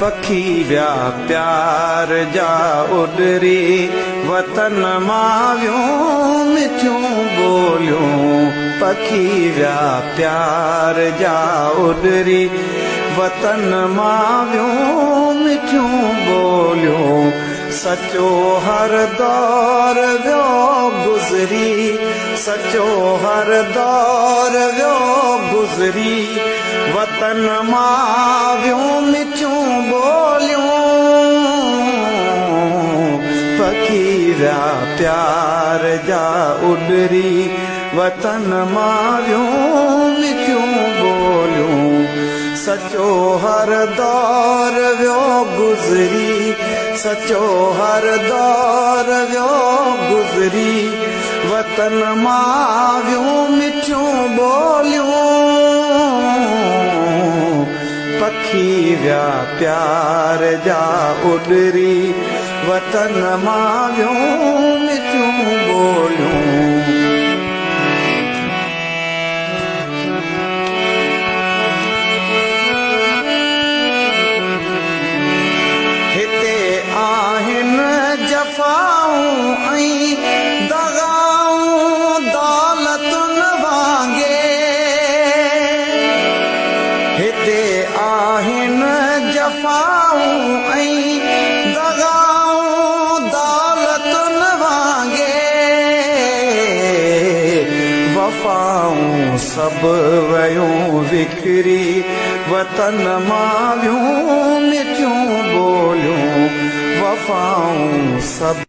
پکي ويا پيار جا اڏري، وطن مان ويون مٺيون ٻوليون. پکي ويا پيار جا اڏري، وطن مان ويون مٺيون ٻوليون. سچو هر دور ويو گذري، سچو هر دور ويو گذري، وطن مان ويون مٺيون ٻوليون. پکي ويا پيار جا اڏري، وطن مان ويون مٺيون ٻوليون. سچو هر دور ويو گذري، سچو هر دور ويو گذري، وطن مان ويون مٺيون ٻوليون. پکي ويا پيار جا اڏري، وطن مان ويون مٺيون ٻوليون. هتي آهن جفائون ۽ دغائون دولتن وانگي، هتي آهن جفائون ۽ دغائون دولتن وانگي. وفائون سڀ ويون وکري، وطن مان ويون مٺيون ٻوليون. وفائون سڀ.